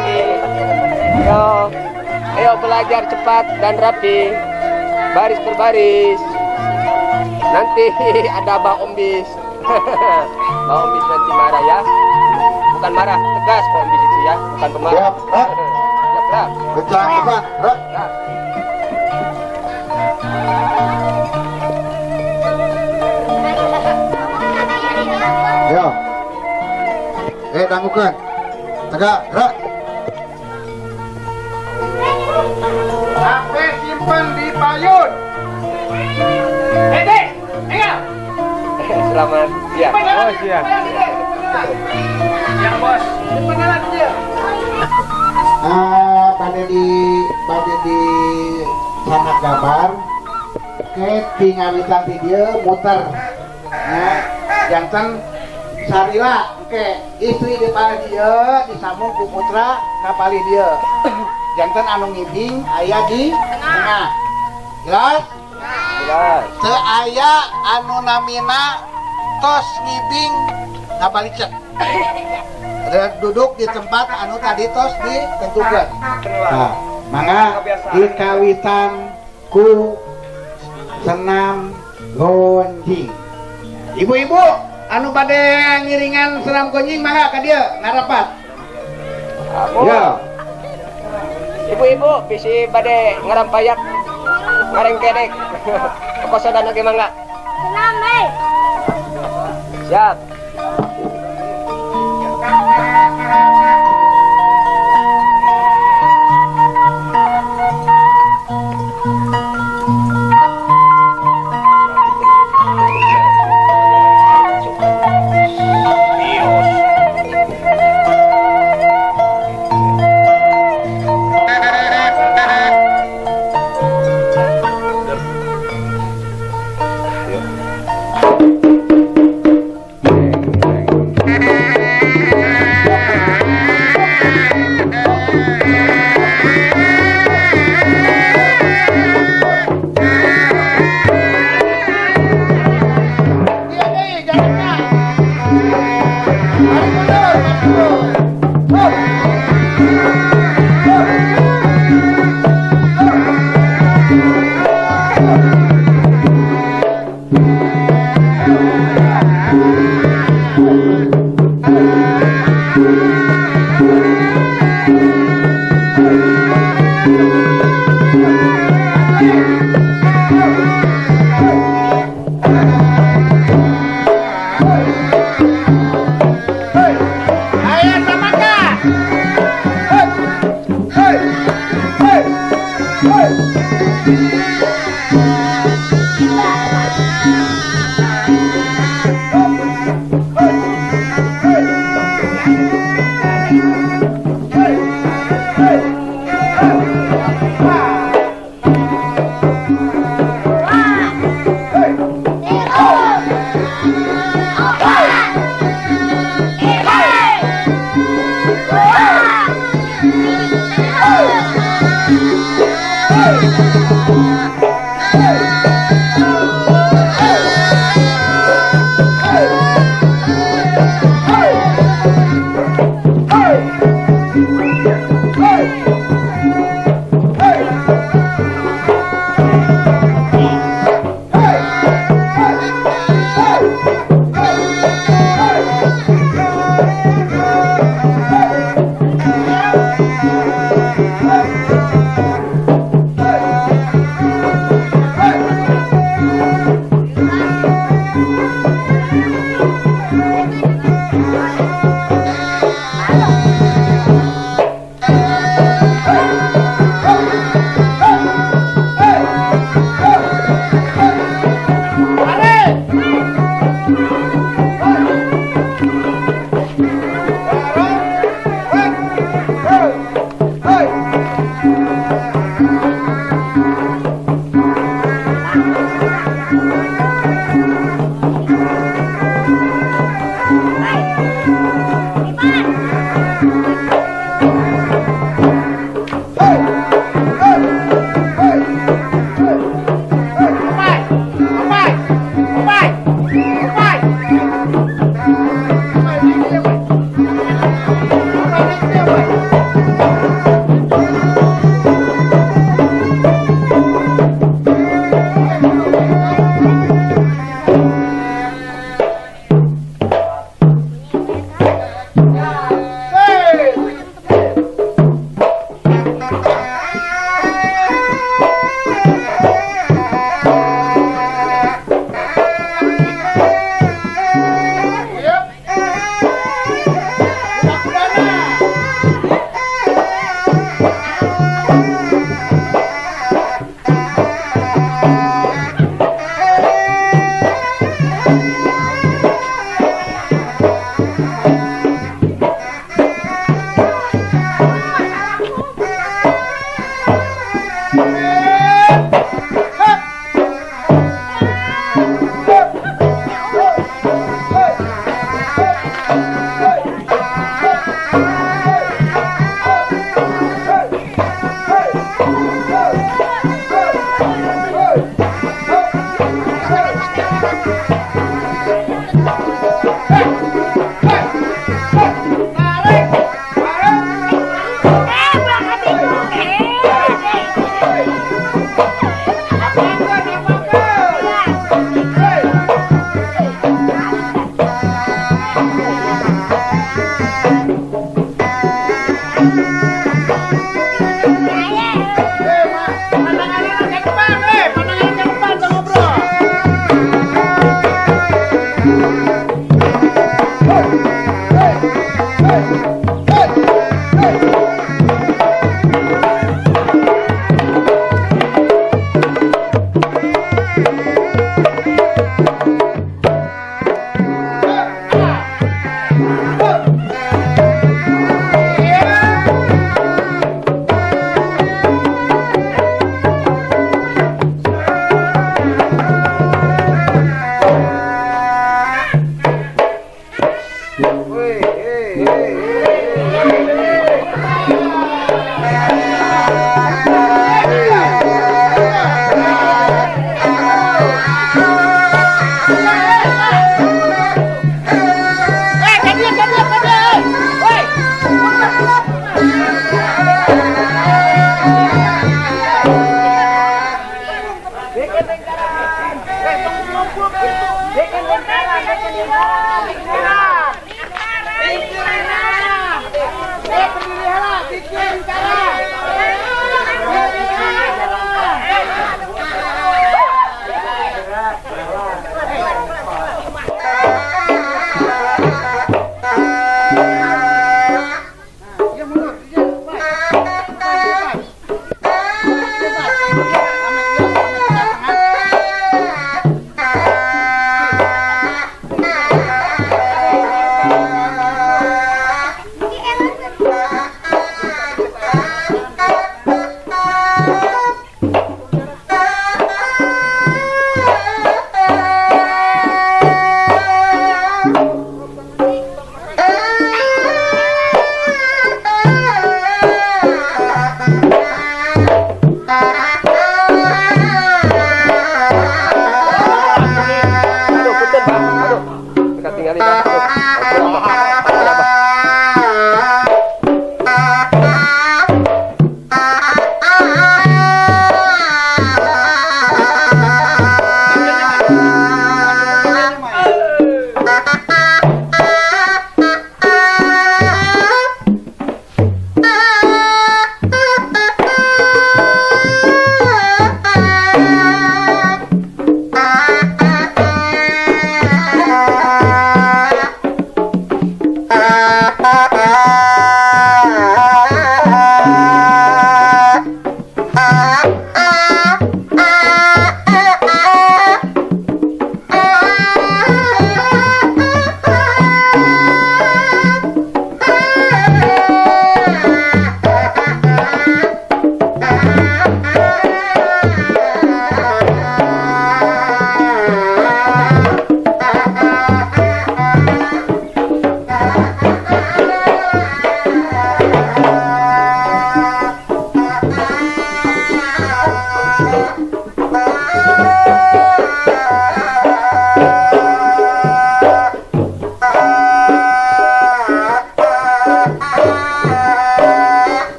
Pagi. Ayo, ayo belajar cepat dan rapi. Baris berbaris. Nanti ada Abah Ombis. Abah Ombis nanti marah ya. Bukan marah, tegas Pak Ombis itu ya, bukan pemarah. Siap, gerak. Siap, gerak. Kencang, cepat, gerak. Gerak. Ayo. Tangguhkan. Tegak, gerak. HP simpen di payun. Dek, enggak. Selamat siang. Oh, siang. Yang bos. Simpen dia. Ah, pada di sanak gambar ke tingawitan ti dieu muter nya janten sarila ke istri di palih dieu disambung ku putra ka palih dieu, janten anu ngibing aya di tengah. Jelas? Jelas. Teu aya anu namina tos ngibing ngabalicet. Duduk di tempat anu tadi tos ditentukan. Nah, mangga dikawitan ku senam gonjing. Ibu-ibu anu bade ngiringan senam gonjing, mangga ka dieu ngarapat. Kamu. Ya. Ibu-ibu bisi bade ngarampayak ngarengkedek. Kosodan oge mangga. Senam, eh. Siap. Dia deui jalanna. Mari mundur, maju. Hup. Hup. Ayo samaka. Hup. Hei. Hei. Hei. Hei. Hei. Hei. Eh, Mas, pandangannya ke depan, eh, pandangannya ke depan, jangan ngobrol. Hei, hei, hei, hei, hei.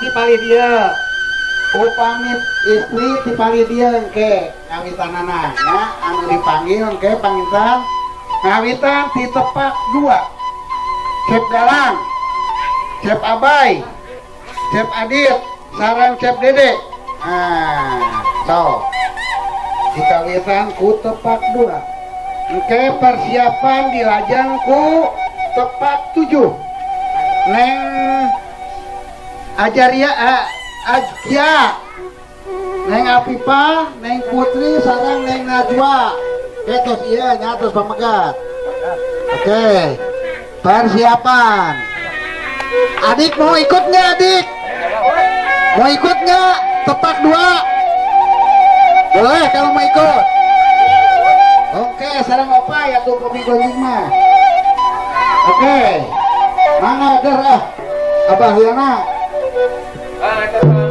ti palih dieu. Upami istri ti palih dieu engke ngawitanana nya, anu dipanggil engke panginten ngawitan ti tepak 2. Cep Galang, Cep Abai, Cep Adit, sareng Cep Dede. Nah, so dikawitan ku tepak 2. Engke persiapan dilajeng ku tepak 7. Neng Ajaria, Azkia, Neng Apipa, Neng Putri, sareng Neng Najwa. Oke, tos iya nya, tos pamegat. Oke, persiapan. Adik mau ikut nggak, adik? Mau ikut nggak? Tepak 2. Boleh kalau mau ikut. Oke, sareng opa ya tuh kopi gonjing mah. Oke, mana der ah? Abah Yana. Ah, eta.